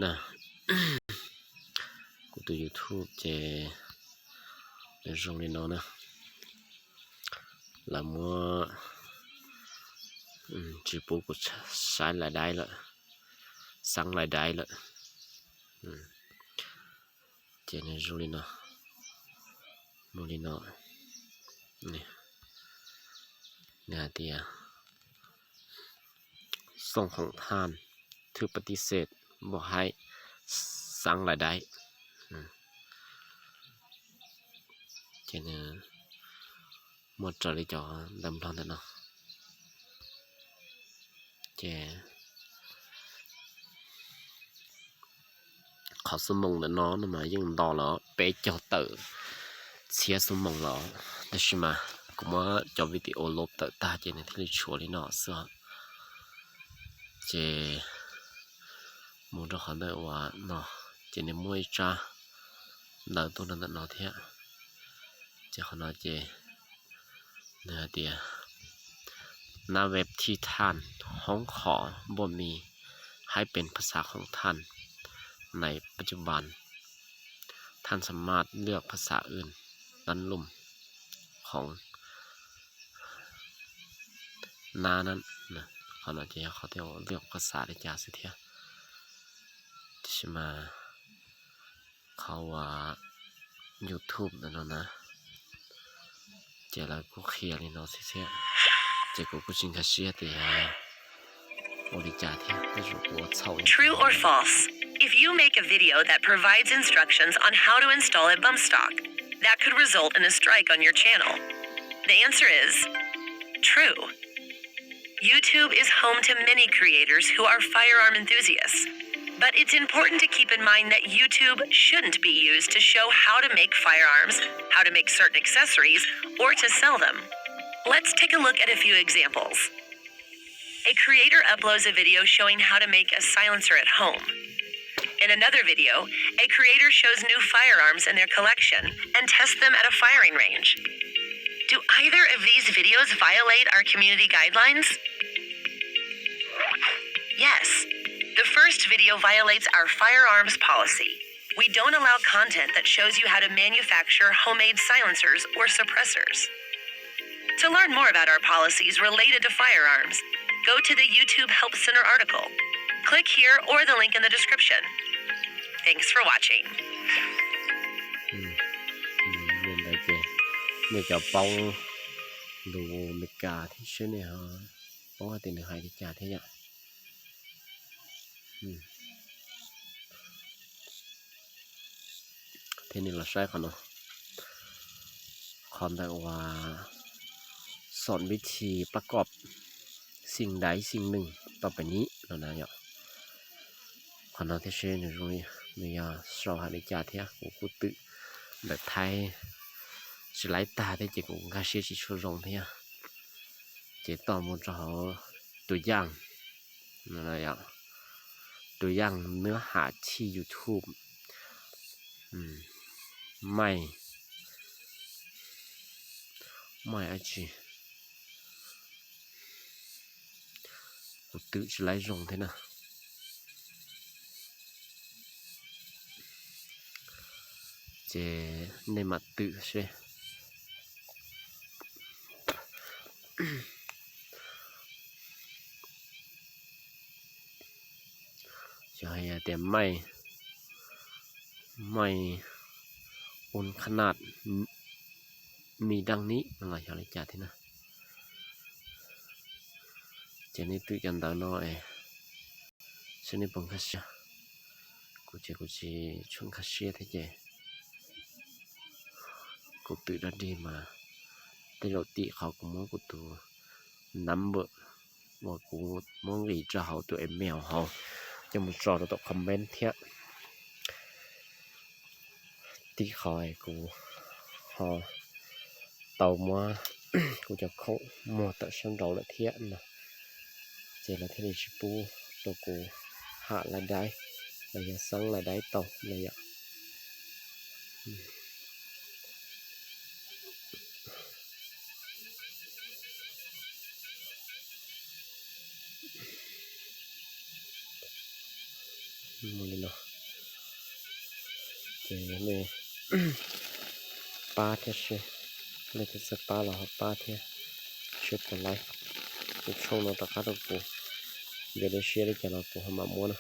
Na, kuv tus YouTube ces nws zoo li no na. Lawv muab, tsis pub kuv saib lais daib lawm, xeeb lais daib lawm. Ces nws zoo li no, mus li no, nws hais tias xoo khoom thaj, thwj pab tib xej, npauj haib, xeeb lais daib. Ces nws muaj raws li cov ntawv Nplog ntawm no. Ces qhov xuv moos ntawm no no mas yeej nto los peb caug tawm txhiab xuv moos los, tab sis mas kuv muab cov video load tawm tag ces nws thiaj li tshuav li no xwb. Ces mus rau qhov ntawm uas no, ces nws muaj ib tsab ntawv tuaj rau ntawm no thiab. Ces qhov no ces nws hais tias หน้าเว็บที่ท่านฮ้องขอบ่มีให้เป็นภาษาของท่านในปัจจุบัน ท่านสามารถเลือกภาษาอื่นด้านลุ่มของหน้านั้น Qhov no ces yog qhov tias ua lwj phas xas li cas xwb thiab. Tiam sis mas qhov uas YouTube ntawm no na, ces lawv kuj qhia li no xwb thiab. Ces kuv kuj tsis nkag siab tias yog ua li cas thiab, tab sis kuv ua txhaum. True or false? If you make a video that provides instructions on how to install a bump stock, that could result in a strike on your channel. The answer is true. YouTube is home to many creators who are firearm enthusiasts, but it's important to keep in mind that YouTube shouldn't be used to show how to make firearms, how to make certain accessories, or to sell them. Let's take a look at a few examples. A creator uploads a video showing how to make a silencer at home. In another video, a creator shows new firearms in their collection and tests them at a firing range. Do either of these videos violate our community guidelines? Yes. The first video violates our firearms policy. We don't allow content that shows you how to manufacture homemade silencers or suppressors. To learn more about our policies related to firearms, go to the YouTube Help Center article. Click here or the link in the description. Thanks for watching. Nej cov paub lus Meskas thiab seb nej ho paub hais tias nws hais li cas thiab yom. Thiab nej los saib qhov no, qhov ntawm uas สอนวิธีประกอบสิ่งใดสิ่งหนึ่งต่อไปนี้ no na yom. Qhov no thiab seb nws zoo, nws yog sau hais li cas thiab, kuv kuj twm ntawm Thaib tsis laib tag thiab ces kuv nkag siab tsis tshua zoo thiab. Ces tos mus rau hauv tus yaj, tus yaj nws hais tsij YouTube, maij, maij dab tsi, kuv twm tsis laib zoo thiab na. Ces nej mam twm seb. Yog hais tias maij, maij un khanaj mi daj nib no los yog li cas thiab na. Ces nej twm cov ntawv no es seb nej puas nkag siab. Kuv ces kuv tsis tshua nkag siab thiab ces kuv twm dog dig mas tej zaum tim qhov kuv muab kuv tus number uas kuv muab nqis rau hauv tus email hauv coj mus tso rau tom comment thiab. Tim qhov kuv ho tau muab kuv cov khoom muag tawm sab nraud lawm thiab no, ces lawv thiaj li tsis pub rau kuv ham lais daib los yog xeeb lais daib tau no yom. Mus li no ces nej pab thiab seb, leej twg txawj pab los ho pab thiab, seb puas laib. Tus tshooj no rov qab rau kuv, yog li siab li cas los kuv ho mam muab na.